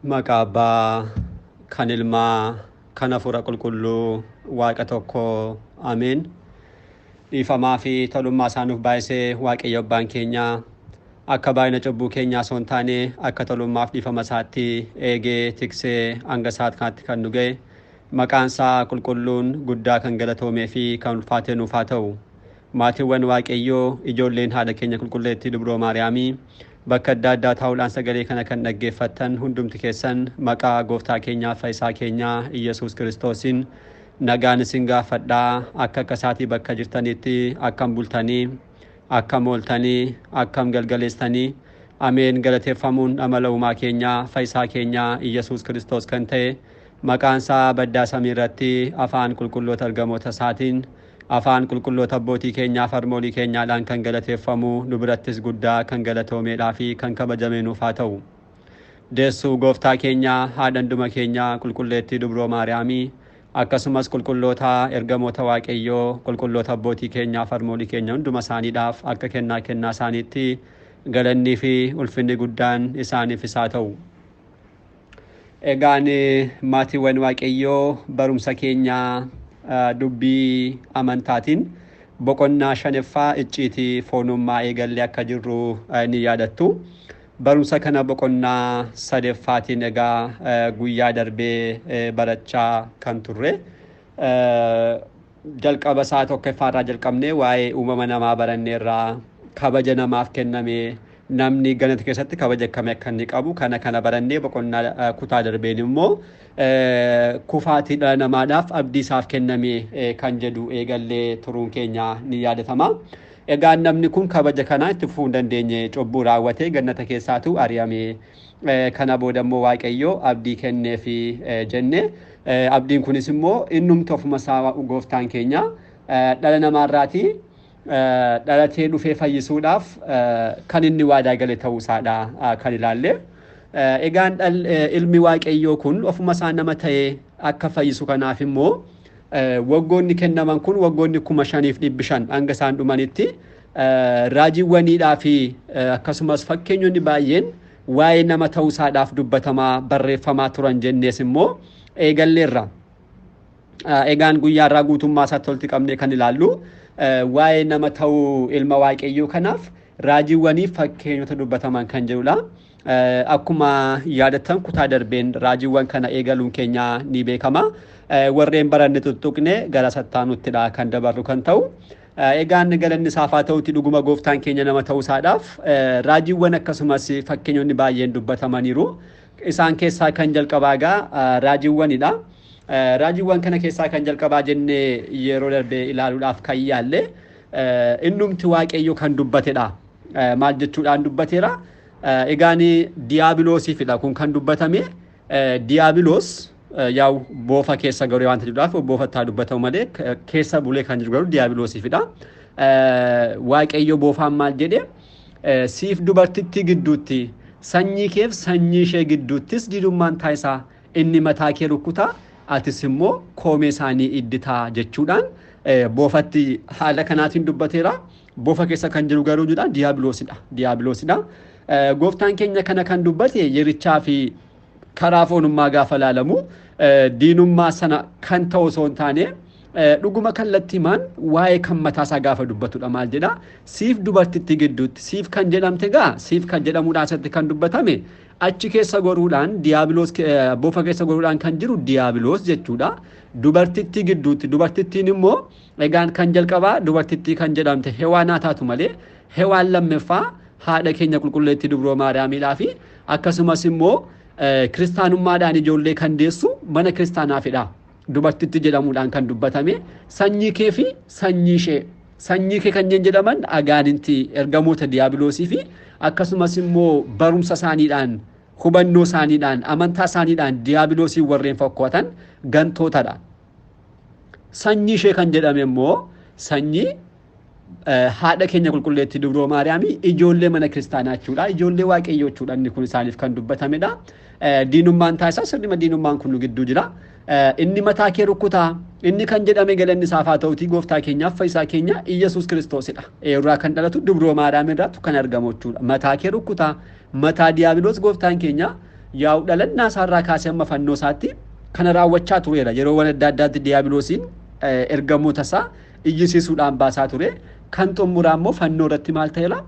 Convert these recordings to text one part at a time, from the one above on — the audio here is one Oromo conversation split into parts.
Maqaa Abbaa kan Ilmaa kan Hafuura Qulqulluu Waaqa tokko Ameen. Dhiifamaa fi tolummaa isaa nuuf baay'isee Waaqayyo Abbaan keenya akka baay'ina cubbuu keenyaa osoo hin taane akka tolummaaf dhiifama isaatti eegee tiksee hanga sa'aat kanatti kan nu ga'e maqaan isaa qulqulluun guddaa kan galatoomee fi kan ulfaatee nuuf haa ta'u. Maatiiwwan Waaqayyoo ijoolleen haadha keenya qulqulleettii Dubroo Maariyaamii bakka adda addaa taa'uudhaan sagalee kana kan dhaggeeffattan hundumti keessan maqaa gooftaa keenyaa fayyisaa keenyaa Iyyasuus Kiristoosiin nagaan isin gaafadhaa. Akka akka isaatii bakka jirtanitti akkam bultanii, akkam ooltanii, akkam galgaleessanii? Ameen. Galateeffamuun amala uumaa keenyaa fayyisaa keenyaa Iyyasuus Kiristoos kan ta'e maqaan isaa baddaa samii irratti afaan qulqulloota ergamoota isaatiin afaan qulqulloota abbootii keenyaa fi harmoolii keenyaadhaan kan galateeffamu nu birattis guddaa kan galatoomeedhaa fi kan kabajame nuuf haa ta'u. Deessuu gooftaa keenyaa haadha hunduma keenyaa qulqulleettii Dubroo Maariyaamii akkasumas qulqulloota ergamoota Waaqayyoo qulqulloota abbootii keenyaa fi harmoolii keenya hunduma isaaniidhaaf akka kennaa kennaa isaaniitti galannii fi ulfinni guddaan isaaniifis haa ta'u. Egaan maatiiwwan Waaqayyoo, barumsa keenyaa dubbii amantaatiin boqonnaa shanaffaa icciitii foonummaa eegallee akka jirru ni yaadattu. Barumsa kana boqonnaa sadaffaatiin egaa guyyaa darbee barachaa kan turre. Jalqaba isaa tokkoffaarraa jalqabnee waa'ee uumama namaa baranneerraa, kabaja namaaf kenname, namni ganata keessatti kabaja akkamii akka inni qabu kana kana barannee, boqonnaa kutaa darbeen immoo kufaatii dhala namaadhaaf abdii isaaf kenname kan jedhu eegallee turuun keenya ni yaadatama. Egaa namni kun kabaja kana itti fufuu hin dandeenye, cubbuu raawwatee gannata keessaatu ari'ame. Kana booda immoo Waaqayyo abdii kenneefi jenne. Abdiin kunis immoo innumti ofuma isaa gooftaan keenya dhala namaarraatii dhalatee dhufee fayyisuudhaaf kan inni waadaa gale ta'uu isaadha kan ilaalle. Egaan ilmi Waaqayyoo kun ofuma isaa nama ta'ee akka fayyisu kanaaf immoo waggoonni kennaman kun waggoonni 5500 hanga isaan dhumanitti raajiiwwaniidhaa fi akkasumas fakkeenyonni baay'een waa'ee nama ta'uu isaadhaaf dubbatamaa barreeffamaa turan jennees immoo eegalleerra. Egaan guyyaa irraa guutummaa isaatti walitti qabnee kan ilaallu waa'ee nama ta'uu ilma Waaqayyoo kanaaf raajiiwwanii fakkeenyota dubbataman kan jedhudha. Akkuma yaadattan kutaa darbeen raajiiwwan kana eegaluun keenya ni beekama. Warreen baranne tuttuqne gara sattaanuttidha kan dabarru kan ta'u. Egaan galanni isaaf haa ta'utti dhuguma gooftaan keenya nama ta'uu isaadhaaf raajiiwwan akkasumas fakkeenyonni baay'een dubbatamaniiru. Isaan keessaa kan jalqabaa egaa raajiiwwanidha. Raajiiwwan kana keessaa kan jalqabaa jennee yeroo darbe ilaaluudhaaf kan yaalle innumti Waaqayyo kan dubbatedha. Maal jechuudhaan dubbateera? Egaan diyaabiloosiifidha kun kan dubbatame. Diyaabiloos yaa'u boofa keessa garuu waanta jiruudhaaf boofattaa dubbatamu malee keessa bulee kan jiru garuu diyaabiloosiifidha. Waaqayyo boofaan maal jedhe? Siif dubartittii gidduutti, sanyii keef sanyii ishee gidduuttis diinummaan taasisaa, inni mataa kee rukkutaa, atis immoo koomee isaanii idditaa jechuudhaan boofatti haala kanaatiin dubbateera. Boofa keessa kan jiru garuu jedha diyaabiloosidha. Diyaabiloosidha. Gooftaan keenya kana kan dubbate yerichaa fi karaa foonummaa gaafa ilaalamu diinummaa sana kan ta'u osoo hin taane dhuguma kallattiimaan waa'ee kan mataasaa gaafa dubbatudha. Maal jedha? Siif dubartittii gidduutti. Siif kan jedhamte gaa siif kan jedhamuudhaan asirratti kan dubbatame achi keessa goruudhaan diyaabiloos, boofa keessa goruudhaan kan jiru diyaabiloos jechuudha. Dubartittii gidduutti, dubartittiin immoo egaan kan jalqabaa dubartittii kan jedhamte Hewaanaa taatu malee Hewaan lammaffaa haadha keenya qulqulleettii Dubroo Maariyaamiidhaa fi akkasumas immoo kiristaanummaadhaan ijoollee kan deessu mana kiristaanaafidha. Dubartitti jedhamuudhaan kan dubbatame sanyii kee fi sanyii ishee. Sanyii kee kanneen jedhaman agaaninti ergamoota diyaabiloosii fi akkasumas immoo barumsa isaaniidhaan, hubannoo isaaniidhaan, amantaa isaaniidhaan diyaabiloosii warreen fakkaatan gantootadha. Sanyii ishee kan jedhame immoo sanyii haadha keenya qulqulleettii Dubroo Maariyaamii, ijoollee mana kiristaanaa jechuudha. Ijoollee Waaqayyoo jechuudha. Inni kun isaaniif kan dubbatamedha. Diinummaan taasisaa sirnima diinummaan kun nu gidduu jira. Inni mataa kee rukkutaa, inni kan jedhame galanni isaaf haa ta'utii gooftaa keenyaaf fayyisaa keenya Iyyasuus Kiristoosidha. Eerraa kan dhalatu Dubroo Maariyaam irraatu kan argamu jechuudha. Mataa kee rukkutaa, mataa diyaabiloos gooftaan keenya Yaa'u dhalannaa isaarraa kaasee amma fannoo isaatti kana raawwachaa tureera. Yeroowwan adda addaatti diiyaabiloosiin ergamoota isaa iyyisiisuudhaan baasaa ture. Kan xumuraa immoo fannoo irratti maal ta'eera?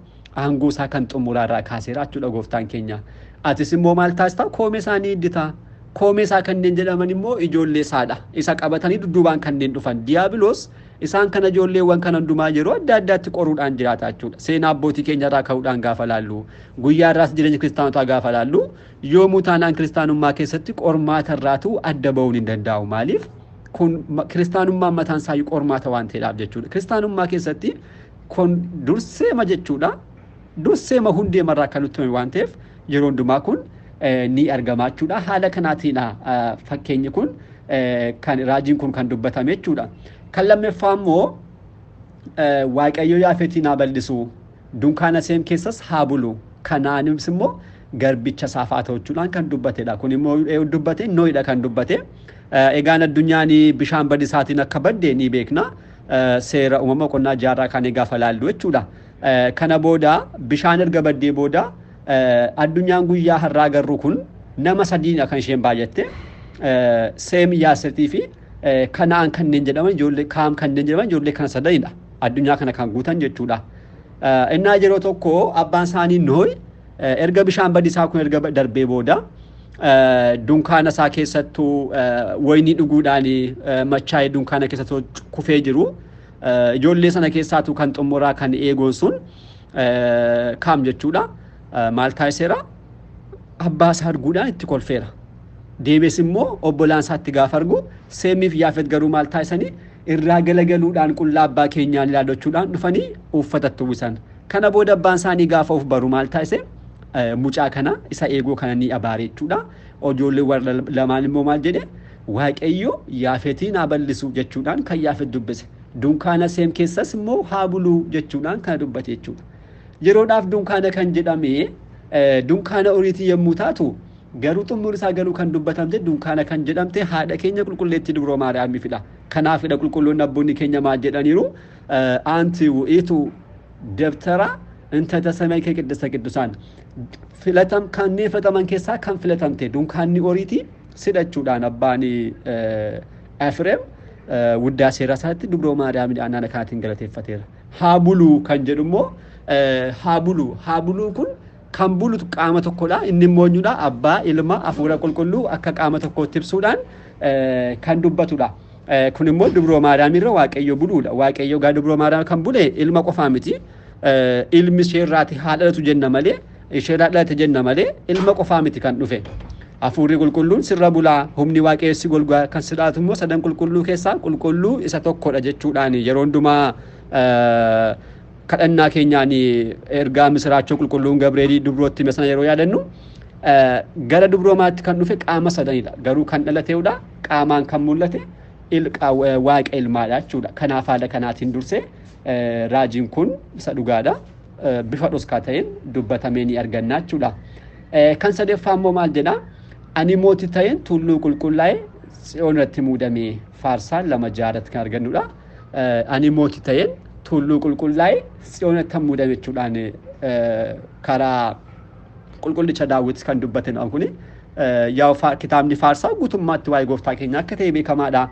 Aangoo isaa kan xumuraa irraa kaaseera jechuudha gooftaan keenya. Atis immoo maal taasista? Koomee isaanii hiddita. Koomee isaa kanneen jedhaman immoo ijoollee isaadha. Isa qabatanii dudduubaan kanneen dhufan. Diyaabiloos isaan kana ijoolleewwan kana hundumaa yeroo adda addaatti qoruudhaan jiraata jechuudha. Seenaa abbootii keenya irraa ka'uudhaan gaafa laallu, guyyaa irraas jireenya kiristaanotaa gaafa laallu, yoomuu taanaan kiristaanummaa keessatti qormaata irraatu adda ba'uun hin danda'amu. Maaliif? Kun kiristaanummaan mataan isaayyuu qormaata waan ta'eedhaaf jechuudha. Kiristaanummaa keessatti kun durseema jechuudha. Durseema hundeemarraa kan nutti himame waan ta'eef yeroo hundumaa kun ni argama jechuudha. Haala kanaatiinha fakkeenyi kun kan raajiin kun kan dubbatame jechuudha. Kan lammaffaa immoo Waaqayyo Yaafetiin haa bal'isu, dunkaana Seem keessas haa bulu, Kana'aanis immoo garbicha isaaf haa ta'u jechuudhaan kan dubbatedha. Kun immoo eenyu dubbate? Nohidha kan dubbate. Egaan addunyaan bishaan badisaatiin akka badde ni beekna. Seera uumama boqonnaa jaarraa kaanee gaafa laallu jechuudha. Kana booda bishaan erga baddee booda addunyaan guyyaa har'aa agarru kun nama sadiidha kan isheen baay'atte. Seem, Yaasetii fi Kana'aan kanneen jedhaman ijoollee Kaam kanneen jedhaman ijoollee kana sadanidha. Addunyaa kana kan guutan jechuudha. Innaa yeroo tokko abbaan isaanii Noohi erga bishaan badisaa kun erga darbee booda dunkaana isaa keessattuu wayinii dhuguudhaan machaa'ee dunkaana keessattuu kufee jiru. Ijoollee sana keessaatu kan xumuraa kan eegoon sun Kaam jechuudha. Maal taasiseera? Abbaa isaa arguudhaan itti kolfeera. Deebi'ees immoo obbolaan isaatti gaafa argu Seemiif Yaafet garuu maal taasisanii irraa galagaluudhaan qullaa abbaa keenyaan ilaallachuudhaan dhufanii uffatatti uwwisan. Kana booda abbaan isaanii gaafa of baru maal taasise? Mucaa kana isa eegoo kana ni abaare jechuudha. Ijoollee warra lamaan immoo maal jedhe? Waaqayyo Yaafetiin haa bal'isu jechuudhaan kan Yaafet dubbise. Dunkaana Seem keessas immoo haa bulu jechuudhaan kana dubbate jechuudha. Yeroodhaaf dunkaana kan jedhame dunkaana oriitii yommuu taatu garuu xumurri isaa garuu kan dubbatamte dunkaana kan jedhamte haadha keenya qulqulleettii Dubroo Maariyaamiifidha. Kanaafidha qulqulloonni abboonni keenya maal jedhaniiru? Anti wu'itu dabtara inta tasamay kee qiddista qiddusaan filatam kanneen filataman keessaa kan filatamte dunkaanni oriitii sidhachuudhaan abbaan Efreem wuddaa seera isaatti Dubroo Maariyaamidha naana kanaatiin galateeffateera. Haa buluu kan jedhu immoo haa buluu haa buluu kun kan bulu qaama tokkodha. Inni immoo eenyudha? Abbaa, Ilma, Hafuura Qulqulluu akka qaama tokkootti ibsuudhaan kan dubbatudha. Kun immoo Dubroo Maariyaam irra Waaqayyo buluudha. Waaqayyo gaa Dubroo Maariyaam kan bule ilma qofaa miti. Ilmi isheerraati haa dhalatu jenna malee isheerraa dhalate jenna malee ilma qofaa miti kan dhufe. Hafuurri qulqulluun sirra bulaa, humni Waaqayyo si golgaa kan si dhalatu immoo sadan qulqulluu keessaa qulqulluu isa tokkodha jechuudhaan yeroo hundumaa kadhannaa keenyaan ergaa misiraachoo qulqulluun Gabreelii dubrootti hime sana yeroo yaadannu gara dubroomaatti kan dhufe qaama sadanidha. Garuu kan dhalateedha qaamaan kan mul'ate Waaqa ilmaadha jechuudha. Kanaaf haala kanaatiin dursee raajiin kun isa dhugaadha. Bifa dhoskaa ta'een dubbatamee ni arganna jechuudha. Kan sadaffaa immoo maal jedha? Ani mootii ta'een tulluu qulqullaa'e Tsiyoon irratti muudame Faarsaa 2:6 irratti kan argannudha. Ani mootii ta'een tulluu qulqullaa'e Tsiyoon irratti muudame jechuudhaan karaa qulqullicha Daawit kan dubbate kuni. Yaa kitaabni Faarsaa guutummaatti waa'ee gooftaa keenya akka ta'e beekamaadha.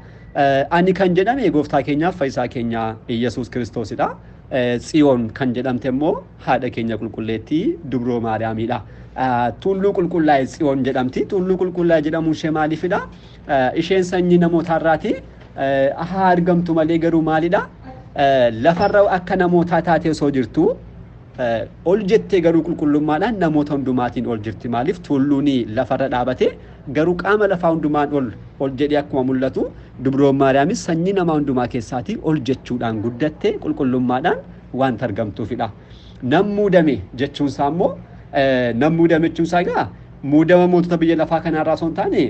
Ani kan jedhame gooftaa keenyaaf fayyisaa keenya Iyyasuus Kiristoosidha. Tsiyoon kan jedhamte immoo haadha keenya qulqulleettii Dubroo Maariyaamiidha. Tulluu qulqullaa'e Tsiyoon jedhamti. Tulluu qulqullaa'e jedhamuun ishee maaliifidha? Isheen sanyii namootaarraati haa argamtu malee garuu maalidha? Lafarra akka namootaa taatee osoo jirtu ol jettee garuu qulqullummaadhaan namoota hundumaatiin ol jirti. Maaliif tulluun lafarra dhaabate garuu qaama lafaa hundumaan ol ol jedhee akkuma mul'atu Dubroon Maariyaamis sanyii namaa hundumaa keessaatii ol jechuudhaan guddattee qulqullummaadhaan wanta argamtuufidha. Nan muudame jechuun isaa immoo nan muudame jechuun isaa egaa muudama mootota biyya lafaa kanaarraa osoo hin taane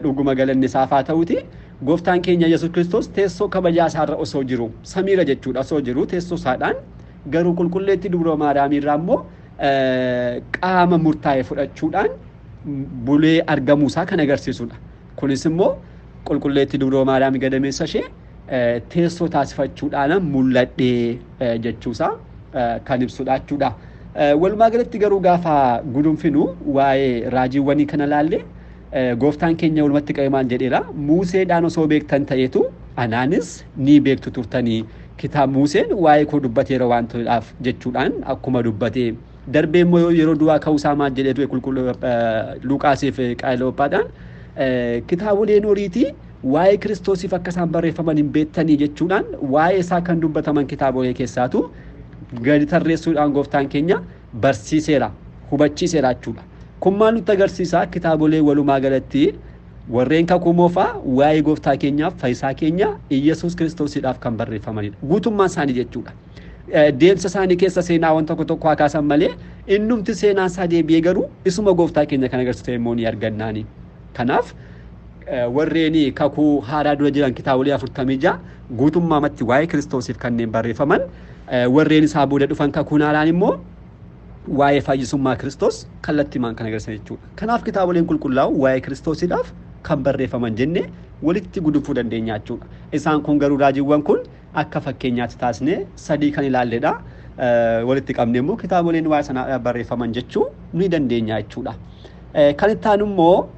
dhuguma galanni isaaf haa ta'uuti. Gooftaan keenya Yesuus Kiristoos teessoo kabajaa isaarra osoo jiru samiira jechuudha osoo jiru teessoo isaadhaan garuu qulqulleettii Dubroo Maariyaamii irraa immoo qaama murtaa'e fudhachuudhaan bulee argamuu isaa kan agarsiisudha. Kunis immoo qulqulleettii Dubroo Maariyaamii gadameessa ishee teessoo taasifachuudhaan mul'adhee jechuusaa kan ibsudha jechuudha. Walumaa galatti garuu gaafa gudunfinu waa'ee raajiiwwanii kana laalle, gooftaan keenya walumatti qabee maal jedheera? Museedhaan osoo beektan ta'eetu anaanis ni beektu turtanii, kitaaba Museen waa'ee koo dubbateera waan ta'eedhaaf jechuudhaan akkuma dubbate, darbee immoo yeroo du'aa ka'uusaa maal jedhee ture? Qulqulluu Luqaasiif Qaayiloophaadhaan kitaaboleen horiitii waa'ee Kiristoosiif akka isaan barreeffaman hin beektanii jechuudhaan waa'ee isaa kan dubbataman kitaabolee keessaatu gadi tarreessuudhaan gooftaan keenya barsiiseera, hubachiiseera jechuudha. Kun maal nutti agarsiisa? Kitaabolee walumaa galatti warreen kakuu moofaa waa'ee gooftaa keenyaaf fayyisaa keenya Iyyasuus Kiristoosiidhaaf kan barreeffamanidha. Guutummaan isaanii jechuudha. Deemsa isaanii keessa seenaawwan tokko tokko haa kaasan malee, innumti seenaan isaa deebi'ee garuu isuma gooftaa keenya kan agarsiisu immoo ni argannaani. Kanaaf warreen kakuu haaraa dura jiran kitaabolee 46 guutummaamatti waa'ee Kiristoosiif kanneen barreeffaman, warreen isaa booda dhufan kakuun haaraan immoo waa'ee fayyisummaa Kiristoos kallattiimaan kan agarsiisan jechuudha. Kanaaf kitaaboleen qulqullaa'u waa'ee Kiristoosiidhaaf kan barreeffaman jennee walitti gudunfuu dandeenya jechuudha. Isaan kun garuu raajiiwwan kun akka fakkeenyaatti taasisnee sadii kan ilaalledha. Walitti qabnee immoo kitaaboleen waa'ee sanaa barreeffaman jechuu ni dandeenya jechuudha. Kan itti aanu immoo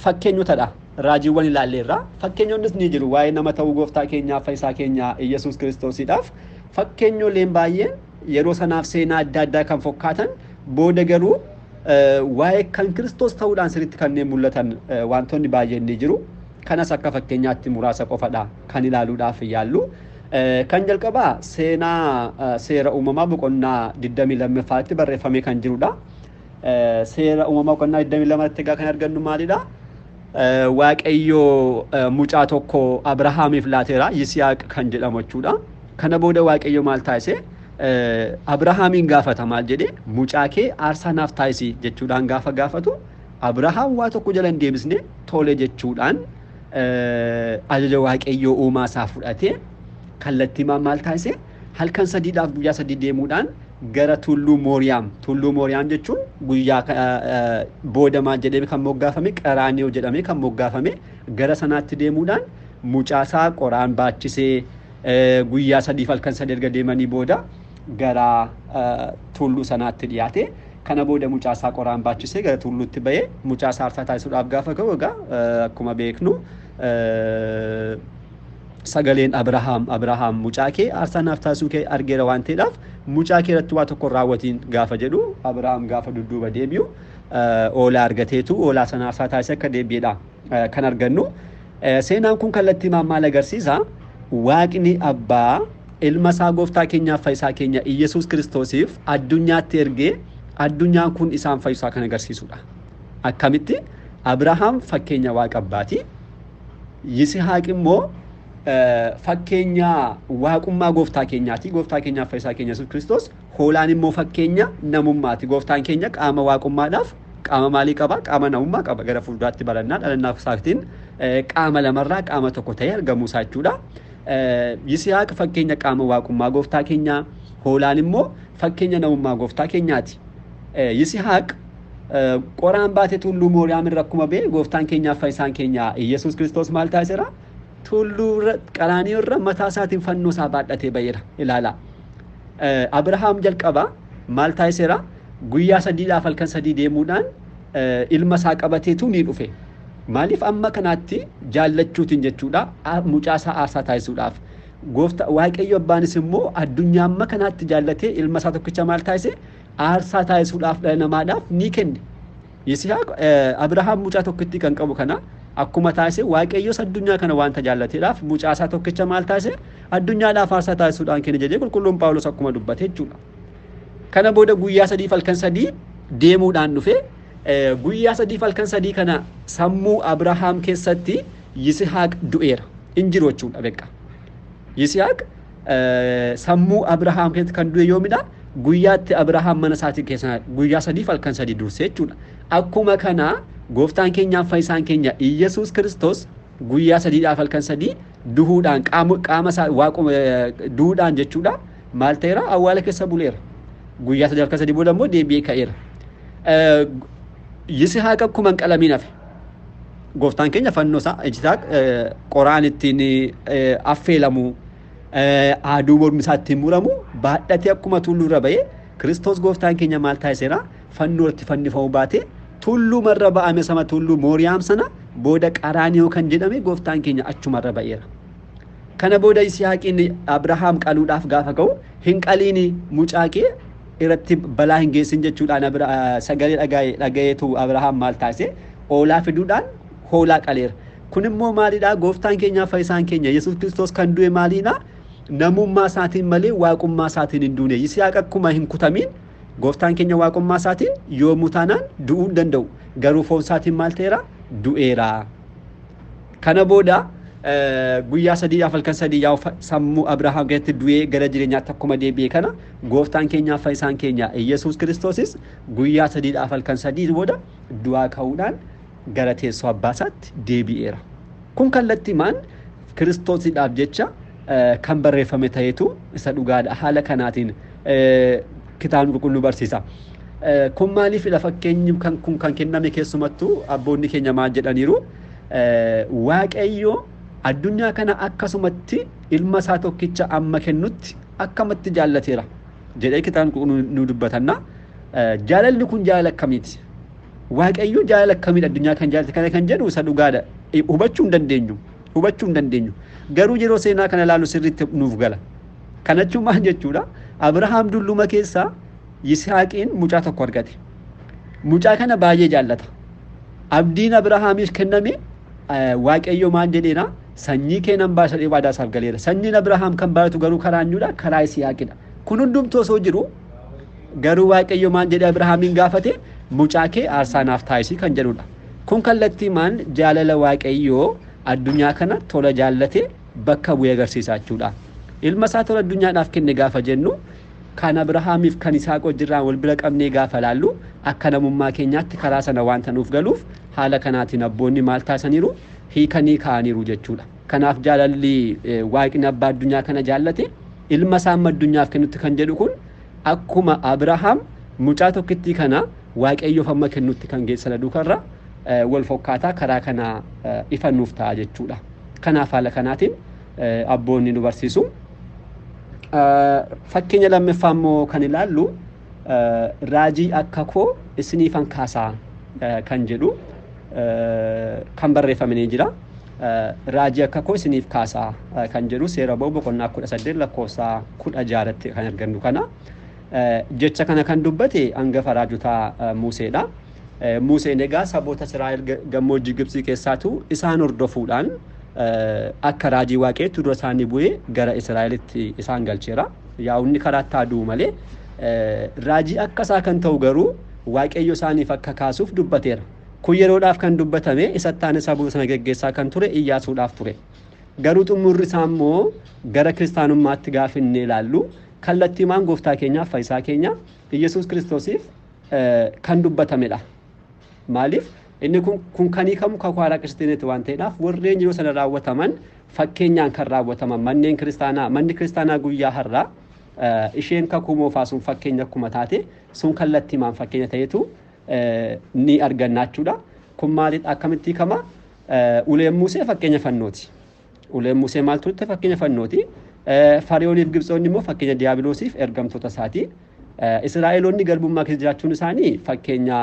fakkeenyotadha. Raajiiwwan ilaalleerra. Fakkeenyonnis ni jiru waa'ee nama ta'uu gooftaa keenyaa fayyisaa keenya Iyyasuus Kiristoosiidhaaf. Fakkeenyoleen baay'een yeroo sanaaf seenaa adda addaa kan fakkaatan, booda garuu waa'ee kan Kiristoos ta'uudhaan sirriitti kanneen mul'atan wantoonni baay'een ni jiru. Kanas akka fakkeenyaatti muraasa qofadha kan ilaaluudhaaf yaallu. Kan jalqabaa seenaa seera uumamaa boqonnaa 22ffaatti barreeffamee kan jirudha. Seera uumamaa boqonnaa 22tti egaa kan argannu maalidha? Waaqayyo mucaa tokko Abrahaamiif laateera, Yisihaaq kan jedhamu jechuudha. Kana booda Waaqayyo maal taasise? Abrahaamiin gaafata. Maal jedhee? Mucaa kee aarsaa naaf taasisi jechuudhaan gaafa gaafatu, Abrahaam waa tokko jala hin deebisne, tole jechuudhaan ajaja Waaqayyoo uumaa isaa fudhatee kallattii maal taasise? Halkan sadiidhaaf guyyaa sadii deemuudhaan gara tulluu Mooriyaam. Tulluu Mooriyaam jechuun guyyaa booda maal jedhamee kan moggaafame? Qaraaniyoo jedhamee kan moggaafame, gara sanaatti deemuudhaan mucaasaa qoraan baachisee guyyaa sadiif halkan sadii erga deemanii booda gara tulluu sanaatti dhiyaate. Kana booda mucaasaa qoraan baachisee gara tulluutti bahee mucaasaa aarsaa taasisuudhaaf gaafa ka'u, egaa akkuma beeknu sagaleen "Abrahaam, Abrahaam, mucaa kee aarsaa naaf taasisuu kee argeera waan ta'eedhaaf mucaa kee irratti waa tokko raawwatiin" gaafa jedhu, Abrahaam gaafa dudduuba deebi'u oolaa argateetu oolaa sana aarsaa taasisee akka deebi'edha kan argannu. Seenaan kun kallattii maal agarsiisa? Waaqni abbaa ilma isaa gooftaa keenyaaf fayyisaa keenya Iyyasuus Kiristoosiif addunyaatti ergee addunyaan kun isaan fayyisaa kan agarsiisudha. Akkamitti? Abrahaam fakkeenya Waaqa abbaati. Yisihaaq immoo fakkeenya waaqummaa gooftaa keenyaati. Gooftaa keenyaaf fayyisaa keenya Yesuus Kiristoos. Hoolaan immoo fakkeenya namummaati. Gooftaan keenya qaama waaqummaadhaaf qaama maalii qaba? Qaama namummaa qaba. Gara fuulduraatti barannaa dhalannaa isaatiin qaama lamarraa qaama tokko ta'ee argamuu isaa jechuudha. Yisihaaq fakkeenya qaama waaqummaa gooftaa keenyaa, hoolaan immoo fakkeenya namummaa gooftaa keenyaati. Yisihaaq qoraan baate tulluu Mooriyaam irra akkuma ba'e, gooftaan keenyaaf fayyisaan keenya Iyyasuus Kiristoos maal taasiseera? Tulluu Qaraaniyo irra mataa isaatiin fannoo isaa baadhatee ba'eera. Ilaalaa. Abrahaam jalqaba maal taasiseera? Guyyaa sadiidhaaf halkan sadii deemuudhaan ilma isaa qabateetu ni dhufe. Maaliif amma kanaatti jaallachuutiin jechuudha mucaa isaa aarsaa taasisuudhaaf. Goofta Waaqayyo abbaanis immoo addunyaa amma kanaatti jaallatee ilma isaa tokkicha maal taasise? Aarsaa taasisuudhaaf dhala namaadhaaf ni kenne. Yisihaaq Abrahaam mucaa tokkittii kan qabu kana akkuma taasise, Waaqayyos addunyaa kana waanta jaallateedhaaf mucaa isaa tokkicha maal taasise? Addunyaadhaaf aarsaa taasisuudhaan kenne jedhee qulqulluun Phaawulos akkuma dubbate jechuudha. Kana booda guyyaa sadiif halkan sadii deemuudhaan dhufe. Guyyaa sadiif halkan sadii kana sammuu Abrahaam keessatti Yisihaaq du'eera. Hin jiru jechuudha beekaa. Yisihaaq sammuu Abrahaam keessatti kan du'e yoomidha? Guyyaatti Abrahaam mana isaatii keessa guyyaa sadiif halkan sadii dursee jechuudha. Akkuma kana gooftaan keenyaaf fayyisaan keenya Iyyasuus Kiristoos guyyaa sadiidhaaf halkan sadii duhuudhaan qaama isaa waaquma duhuudhaan jechuudha. Maal ta'eera? Awwaala keessa buleera. Guyyaa sadii halkan sadii booda immoo deebi'ee ka'eera. Yisihaaq akkuma hin qalamiin hafe. Gooftaan keenya fannoo isaa, Yisihaaq qoraan ittiin affeelamu, haaduu mormi isaa ittiin muramu baadhatee akkuma tulluu irra ba'ee Kiristoos gooftaan keenya maal taasiseera? Fannoo irratti fannifamuu baate tullumarra ba'ame sama tulluu Mooriyaam sana booda Qaraaniyoo kan jedhame gooftaan keenya achumarra ba'eera. Kana booda Yisihaaqiin Abrahaam qaluudhaaf gaafa ka'u hin qaliini mucaa kee irratti balaa hin geessin jechuudhaan sagalee dhagayeetu Abrahaam maal taasise? Hoolaa fiduudhaan hoolaa qaleera. Kun immoo maalidhaa? Gooftaan keenya fayyisaan keenya Yesuus Kiristoos kan du'e maaliidha? Namummaa isaatiin malee waaqummaa isaatiin hin duune. Yisihaaq akkuma hin kutamiin gooftaan keenya waaqummaa isaatiin yoomuu taanaan du'uu hin danda'u. Garuu foon isaatiin maal ta'eera? Du'eera. Kana booda guyyaa sadiidhaaf halkan sadii yaa'u sammuu Abrahaam keessatti du'ee gara jireenyaatti akkuma deebi'e kana gooftaan keenyaaf fayyisaan keenya Yesuus Kiristoosis guyyaa sadiidhaaf halkan sadii booda du'aa ka'uudhaan gara teessoo abbaa isaatti deebi'eera. Kun kallattiimaan Kiristoosiidhaaf jecha kan barreeffame ta'etu isa dhugaadha. Haala kanaatiin kitaabni qulqulluu barsiisa. Kun maaliifidha fakkeenyi kun kan kenname keessumattuu abboonni keenya maal jedhaniiru? Waaqayyo addunyaa kana akkasumatti ilma isaa tokkicha amma kennutti akkamatti jaallateera jedhee kitaabni qulqulluu nu dubbatanna. Jaalalli kun jaalala akkamiiti? Waaqayyo jaalala akkamiidha addunyaa kan jaallate kana kan jedhu isa dhugaadha. Hubachuu hin dandeenyu. Hubachuu hin dandeenyu. Garuu yeroo seenaa kana ilaallu sirriitti nuuf gala. Kana jechuun maal jechuudha? Abrahaam dulluma keessaa Yisihaaqiin mucaa tokko argate. Mucaa kana baay'ee jaallata. Abdiin Abrahaamiif kenname Waaqayyo maal jedheera? Sanyii kee nan baasa jedhee waadaa isaaf galeera. Sanyiin Abrahaam kan baay'atu garuu karaa eenyuudha? Karaa Yisihaaqidha. Kun hundumtuu osoo jiru garuu Waaqayyo maal jedhee Abrahaamiin gaafate? Mucaa kee aarsaa naaf taasisi kan jedhudha. Kun kallattiimaan jaalala Waaqayyoo addunyaa kana tola jaallate bakka bu'ee agarsiisa jechuudha. Ilma isaa tola addunyaadhaaf kenne gaafa jennu kan Abrahaamiif kan Yisaaq wajjirraan wal bira qabnee gaafa laallu akka namummaa keenyaatti karaa sana wanta nuuf galuuf haala kanaatiin abboonni maal taasisaniiru? Hiikanii kaa'aniiru jechuudha. Kanaaf jaalalli Waaqni abbaa addunyaa kana jaallate ilma isaa amma addunyaaf kennutti kan jedhu kun akkuma Abrahaam mucaa tokkittii kana Waaqayyoof amma kennutti kan geessana duukarra wal fokkaataa karaa kana ifa nuuf ta'a jechuudha. Kanaaf haala kanaatiin abboonni nu barsiisu. Fakkeenya lammaffaa immoo kan ilaallu raajii akka koo isiniifan kaasaa kan jedhu kan barreeffame ni jira. Raajii akka koo isiniif kaasaa kan jedhu seera ba'u boqonnaa 18 lakkoofsa 16 kan argannu kana. Jecha kana kan dubbate hangafa raajotaa Museedha. Museen egaa saboota Israa'el gammoojjii Gibxii keessaatu isaan hordofuudhaan akka raajii Waaqayyootti dura isaanii bu'ee gara Israa'elitti isaan galcheera. Yaa'unni karaatti haa du'u malee raajii akka isaa kan ta'u garuu Waaqayyo isaaniif akka kaasuuf dubbateera. Kun yeroodhaaf kan dubbatame isatti aanee saboota sana geggeessaa kan ture Iyyaasuudhaaf ture. Garuu xumurri isaa immoo gara kiristaanummaatti gaafa inni ilaallu kallattiimaan gooftaa keenyaaf fayyisaa keenya Iyyasuus Kiristoosiif kan dubbatamedha. Maaliif? Inni kun kan hiikamu kakuu haaraa kiristiineeti waan ta'eedhaaf warreen yeroo sana raawwataman fakkeenyaan kan raawwataman manneen kiristaanaa manni kiristaanaa guyyaa har'aa isheen kakuu moofaa sun fakkeenya akkuma taate sun kallattiimaan fakkeenya ta'etu ni arganna jechuudha. Kun maalidha? Akkamitti hiikama? Uleen Musee fakkeenya fannooti. Uleen Musee maal turte? Fakkeenya fannooti. Fariyooniif Gibxoonni immoo fakkeenya Diiyaabiloosiif ergamtoota isaati. Israa'eloonni garbummaa keessa jiraachuun isaanii fakkeenya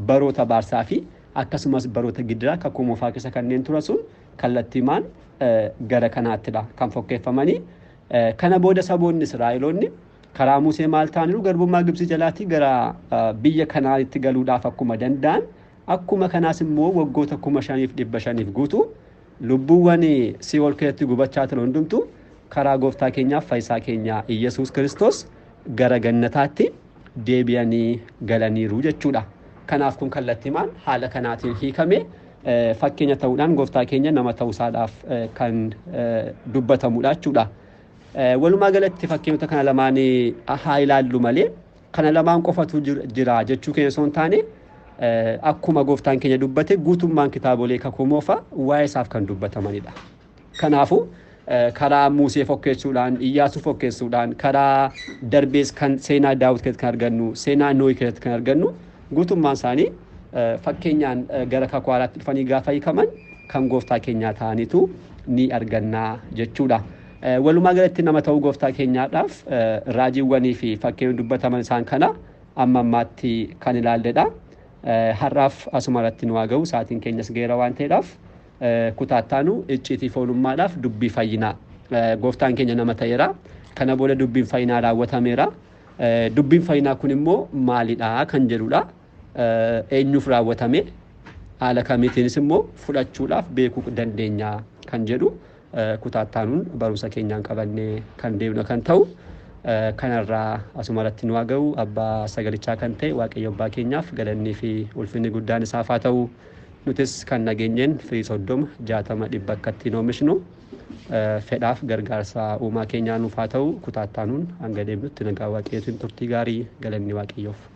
baroota baarsaa fi akkasumas baroota gidiraa kakuu moofaa keessa kanneen turan sun kallattiimaan gara kanaattidha kan fokkeeffamanii. Kana booda saboonni Israa'eloonni karaa Musee maal ta'aniiru garbummaa Gibxii jalaatii gara biyya kanaanitti galuudhaaf akkuma danda'an akkuma kanaas immoo waggoota 5500 guutuu lubbuuwwan si'ool keessatti gubachaa turan hundumtu karaa gooftaa keenyaaf fayyisaa keenya Iyyasuus Kiristoos gara gannataatti deebi'anii galaniiru jechuudha. Kanaaf kun kallattiimaan haala kanaatiin hiikame fakkeenya ta'uudhaan gooftaa keenya nama ta'uusaadhaaf kan dubbatamudha jechuudha. Walumaa galatti fakkeenyota kana lamaan haa ilaallu malee kana lamaan qofatu jira jechuu keenya osoo hin taane akkuma gooftaan keenya dubbate guutummaan kitaabolee kakuu moofaa waa'ee isaaf kan dubbatamanidha. Kanaafuu karaa Musee fokkeessuudhaan, Iyyaasuu fokkeessuudhaan, karaa darbees kan seenaa Daawit keessatti kan argannu, seenaa Noohi keessatti kan argannu guutummaan isaanii fakkeenyaan gara kakuu haaraatti dhufanii gaafa hiikaman kan gooftaa keenyaa ta'aniitu ni argannaa jechuudha. Walumaa galatti nama ta'uu gooftaa keenyaadhaaf raajiiwwanii fi fakkeenya dubbataman isaan kana amma ammaatti kan ilaalledha. Har'aaf asuma irratti nu haa ga'u, sa'aatiin keenyas geera waan ta'eedhaaf kutaattaanu icciitii foonummaadhaaf dubbii fayyinaa. Gooftaan keenya nama ta'eera. Kana booda dubbiin fayyinaa raawwatameera. Dubbiin fayyinaa kun immoo maalidha kan jedhudha. Eenyuuf raawwatame, haala kamiitiinis immoo fudhachuudhaaf beekuu dandeenya kan jedhu kutaattaanuun barumsa keenyaan qabannee kan deemnu kan ta'u. Kanarraa asuma irratti nu haa ga'u. Abbaa sagalichaa kan ta'e Waaqayyo abbaa keenyaaf galannii fi ulfinni guddaan isaaf haa ta'u. Nutis kan nageenyeen firii 30, 60, 100 akka ittiin oomishnu fedhaaf gargaarsa uumaa keenyaa nuuf haa ta'u. Kutaattaanuun hanga deemnutti nagaa Waaqayyootiin turtii gaarii, galanni Waaqayyoof.